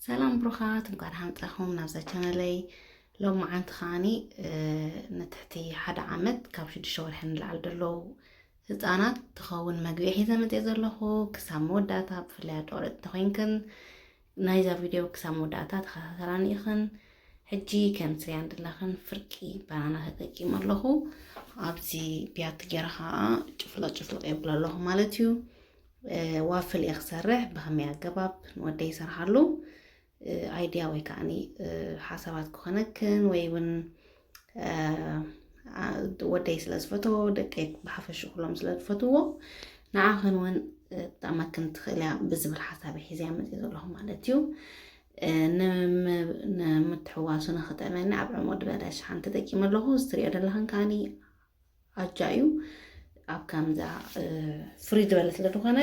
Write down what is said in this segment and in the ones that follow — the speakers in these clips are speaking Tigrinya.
ሰላም ብሩኻት፣ እንኳን ደሓን መጻኹም ናብዛ ቻነለይ። ሎማዓንቲ ከዓኒ ንትሕቲ ሓደ ዓመት ካብ ሽዱሽተ ወርሒ ንላዕሊ ዘለዉ ህፃናት ትኸውን መግቢ ሒዘ መፅእ ዘለኹ። ክሳብ መወዳእታ፣ ብፍላይ ኣዶቆልዑ እንተኮይንክን ናይዛ ቪድዮ ክሳብ መወዳእታ ተኸታተላኒ ኢኽን። ሕጂ ከም ስሪያን ድላኽን ፍርቂ ባናና ተጠቂመ ኣለኹ። ኣብዚ ቢያቲ ገይረ ከዓ ጭፍለቕ ጭፍለቕ የብሎ ኣለኹ ማለት እዩ። ዋፍል እየ ክሰርሕ። ብኸመይ ኣገባብ ንወደይ ይሰርሓሉ? ኣይድያ ወይ ከዓኒ ሓሳባት ክኾነክን ወይ እውን ወደይ ስለ ዝፈትዎ፣ ደቀይ ብሓፈሽ ኩሎም ስለ ዝፈትዎ፣ ንዓኽን እውን ትጠቕመክን ትኽእል እያ ብዝብል ሓሳብ ሒዘያ መፅእ ዘለኹ ማለት እዩ። ንምትሕዋሱ ንኽጥዕመኒ ኣብ ዕሙቕ ዝበለ ሸሓኒ ተጠቂመ ኣለኹ። እዚ ትሪኦ ዘለኽን ከዓኒ ኣጃ እዩ። ኣብ ከምዛ ፍሪ ዝበለ ስለ ዝኾነ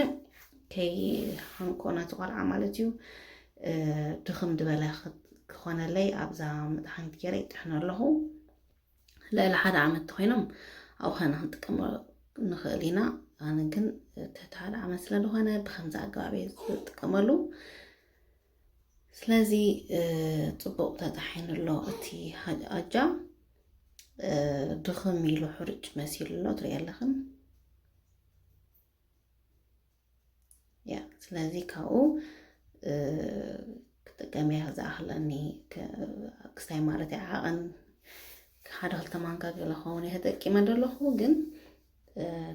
ከይሃንቆ ነቲ ቆልዓ ማለት እዩ። ድኽም ዝበለ ክኾነለይ ኣብዛ መጥሓኒት ገይረ ይጥሕኖ ኣለኹ። ልዕሊ ሓደ ዓመት ተኮይኖም ኣብኡ ኸነ ክንጥቀሞ ንኽእል ኢና። ኣነ ግን ትሕቲ ሓደ ዓመት ስለ ዝኾነ ብከምዚ ኣገባብ እየ ዝጥቀመሉ። ስለዚ ጽቡቕ ተጣሒኑ ኣሎ እቲ ኣጃ። ድኽም ኢሉ ሕሩጭ መሲሉ ኣሎ፣ ትሪኢ ኣለኽን። ያ ስለዚ ካብኡ ክጥቀም እየ ዝኣኽለኒ። ክስታይ ማለት እየ ዓቐን ሓደ ክልተ ማንካ ገለ ኸውን እየ ተጠቂመ ዘለኹ፣ ግን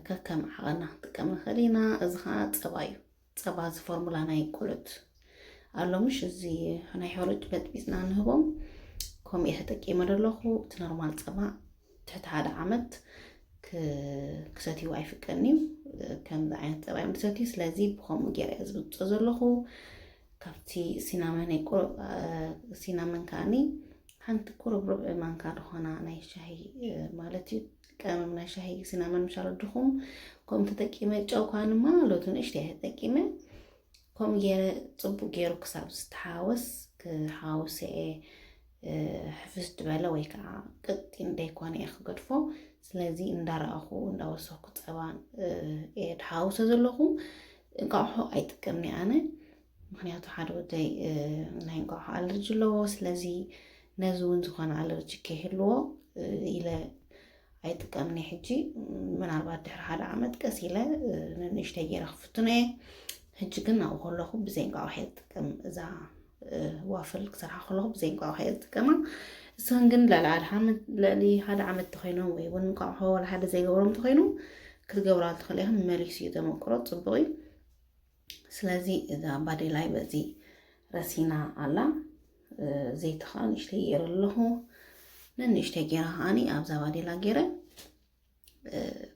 ከከም ዓቐንና ክንጥቀም ንኽእል ኢና። እዚ ኸዓ ጸባ እዩ። ጸባ፣ እዚ ፎርሙላ ናይ ቆልዑት ኣሎ ምሽ፣ እዚ ናይ ሕሩጭ በጥቢጽና ንህቦም። ከምኡ እየ ተጠቂመ ዘለኹ። እቲ ኖርማል ጸባ ትሕቲ ሓደ ዓመት ክሰትይዎ ኣይፍቀድን እዩ። ከምዚ ዓይነት ጸባ እዮም ዝሰትዩ። ስለዚ ብኸምኡ ገይረ እየ ዝብጾ ዘለኹ። ካብቲ ሲናመን፣ ሲናመን ከዓኒ ሓንቲ ቁሩብ ርብዒ ማንካ ዝኾና ናይ ሻሂ ማለት እዩ። ቀመም ናይ ሻሂ ሲናመን ምሻል ድኹም ከምኡ ተጠቂመ፣ ጨው ከዓኒ ማለቱ ንእሽተይ ተጠቂመ። ከምኡ ገይረ ጽቡቕ ገይሩ ክሳብ ዝተሓወስ ክሓውስ እየ። ሕፍስ ዝበለ ወይ ከዓ ቅጢን ደይኮነ እየ ክገድፎ። ስለዚ እንዳረኣኹ እንዳወሰኩ ጸባን እየ ድሓውሶ ዘለኹ። እንቋቑሖ ኣይጥቀምን እየ ኣነ፣ ምኽንያቱ ሓደ ወደይ ናይ እንቋቑሖ ኣለርጂ ኣለዎ። ስለዚ ነዚ እውን ዝኾነ ኣለርጂ ከይህልዎ ኢለ ኣይጥቀምን እየ። ሕጂ ምናልባት ድሕሪ ሓደ ዓመት ቀስ ኢለ ንንእሽተይ ገይረ ክፍትኖ እየ። ሕጂ ግን ኣብኡ ከለኹ ብዘይ እንቋቑሖ እየ ዝጥቀም። እዛ ዋፍል ክሰርሓ ከለኹ ብዘይ እንቋቑሖ እየ ዝጥቀማ። እሰን ግን ልዕሊ ሓደ ዓመት፣ ልዕሊ ሓደ ዓመት ተኾይኖም ወይ እውን እንቋቑሖ ዋላ ሓደ ዘይገብሮም ተኾይኑ ክትገብራ ትኽእሊ ኢኽን። መሊሱ እዩ ተመክሮ፣ ጽቡቕ እዩ። ስለዚ እዛ ባዴላይ በዚ ረሲና ኣላ። ዘይቲ ከዓ ንእሽተይ ገይረ ኣለኹ። ንንእሽተይ ገይረ ከዓኒ ኣብዛ ባዴላ ገይረ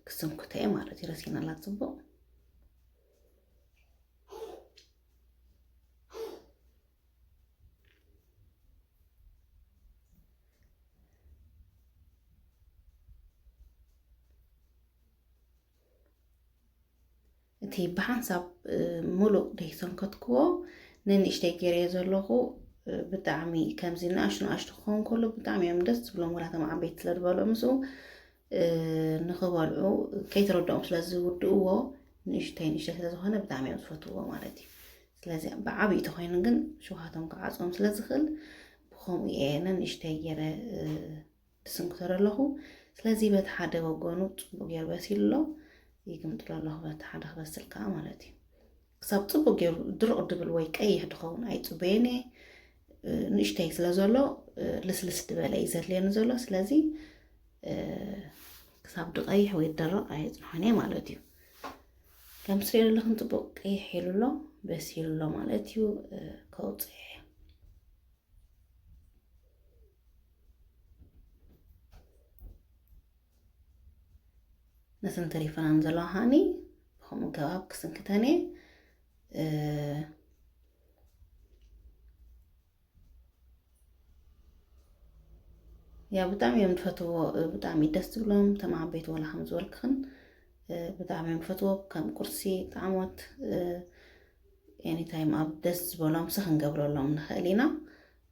ክስንኩተ እየ ማለት እዩ። ረሲና ኣላ ጽቡቕ። እቲ ብሓንሳብ ምሉእ ደይሰንከትክዎ ንንእሽተይ ገይረዮ ዘለኹ። ብጣዕሚ ከምዚ ንኣሽቱ ንኣሽቱ ክኸውን ከሎ ብጣዕሚ እዮም ደስ ዝብሎም፣ ወላ እቶም ዓበይቲ ስለ ዝበልዑ ምስኡ ንኽበልዑ ከይተረድኦም ስለ ዝውድእዎ ንእሽተይ ንእሽተይ ስለ ዝኾነ ብጣዕሚ እዮም ዝፈትውዎ ማለት እዩ። ስለዚ ብዓብዩ ተኾይኑ ግን ሽውሃቶም ክዓፅዎም ስለ ዝኽእል ብኸምኡ እየ ንእሽተይ ገይረ ዝስንክቶ ዘለኹ። ስለዚ በቲ ሓደ ወገኑ ጽቡቕ ገይሩ በሲሉ ኣሎ፣ ይግምጥሎ ኣለኹ በቲ ሓደ ክበስል ከኣ ማለት እዩ። ክሳብ ጽቡቕ ገይሩ ድርቕ ድብል ወይ ቀይሕ ድኸውን ኣይጽበየን እየ። ንእሽተይ ስለ ዘሎ ልስልስ ድበለ እዩ ዘድልየኒ ዘሎ። ስለዚ ክሳብ ድቐይሕ ወይ ድደርቕ ኣየጽንሖን እየ ማለት እዩ። ከም ትሪኦ ዘለኽን ጽቡቕ ቀይሕ ኢሉ ኣሎ፣ በሲሉ ኣሎ ማለት እዩ። ከውጽእ እየ። ነተን ተሪፈናን ዘለዋ ከዓኒ ብኸምኡ ገባብ ክስንክተን እየ። ያ ብጣዕሚ እዮም ዝፈትዎ፣ ብጣዕሚ ደስ ዝብሎም። እቶም ዓበይቲ ወላ ከም ዝበልክኽን ብጣዕሚ እዮም ዝፈትዎ። ከም ቁርሲ፣ ጣዕሞት፣ ኤኒታይም ኣብ ደስ ዝበሎም ሰ ክንገብረሎም ንኽእል ኢና።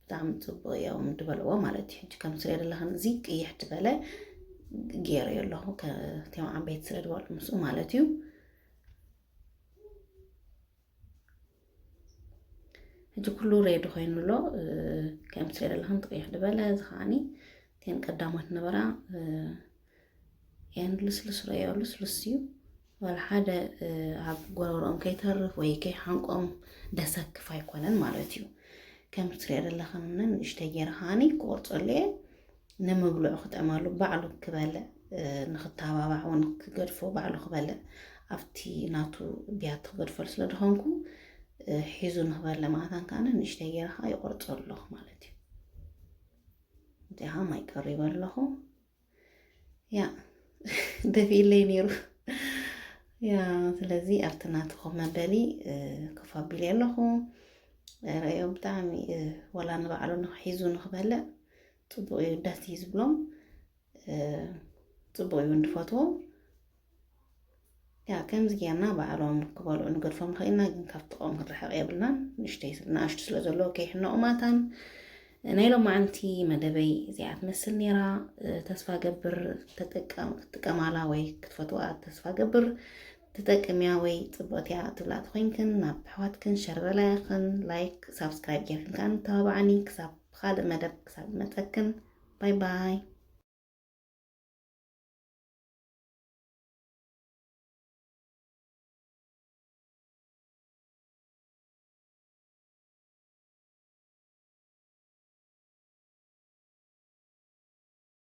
ብጣዕሚ ጽቡቕ እዮም ድበልዎ ማለት እዩ። ሕጂ ከም ትሪኦ ዘለኽን እዚ ቅይሕ ድበለ ገይረዮ ኣለኹ፣ ከ-፣ እቶም ዓበይቲ ስለ ዝበሉ ምስኡ ማለት እዩ። ሕጂ ኩሉ ሬዲ ኮይኑ ኣሎ። ከም ትሪኦ ዘለኽን ጥቕይሕ ዝበለ፣ እዚ ከዓኒ እተን ቀዳሞት ነበራ። ን ልስሉስ ረዮ፣ ልስሉስ እዩ። ዋላ ሓደ ኣብ ጎረሮኦም ከይተርፍ ወይ ከይሓንቆም ደሰክፍ ኣይኮነን ማለት እዩ። ከም ትሪኦ ዘለኽን ንእሽተይ ገይረ ከዓኒ ክቆርፀሉ እየ። ንምብልዑ ክጥዕመሉ ባዕሉ ክበልዕ፣ ንክተባባዕ እውን ክገድፎ ባዕሉ ክበልዕ፣ ኣብቲ ናቱ ብያቲ ክገድፈሉ ስለ ዝኾንኩ፣ ሒዙ ንክበልዕ ማእታን ከዓኒ ንእሽተይ ገይረ ከዓ ይቆርፀሉ ኣለኹ ማለት እዩ። እዚኣ ማይ ቀሪበ ኣለኹ። ያ ደፊለይ ነይሩ። ያ ስለዚ ኣብቲ ናቲ ኮፍ መበሊ ኮፍ ኣቢለ ኣለኹ። ረዮ ብጣዕሚ፣ ዋላ ንባዕሉ ንክሒዙ ንክበልዕ ፅቡቅ እዩ፣ ደስ እዩ ዝብሎም። ፅቡቅ እዩ እንድፈትዎ። ያ ከምዚ ጌርና ባዕሎም ክበልዑ ንገድፎም ንኽእልና፣ ግን ካብ ጥቕኦም ክንርሕቕ የብልናን። ንእሽተይ ንኣሽቱ ስለ ዘለዉ ከይሕነቑ ማታን። ናይ ሎማዓንቲ መደበይ እዚኣ ትመስል ነይራ። ተስፋ ገብር ተጠቀም- ትጥቀማላ ወይ ክትፈትዋ ተስፋ ገብር። ትጠቅምያ ወይ ጽብቕትያ ትብላ ተኾይንክን ናብ ኣሕዋትክን ሸር በላያኽን፣ ላይክ ሳብስክራይብ ጌርክን ከኣ ንተባብዓኒ። ክሳብ ካልእ መደብ ክሳብ መጸክን፣ ባይ ባይ።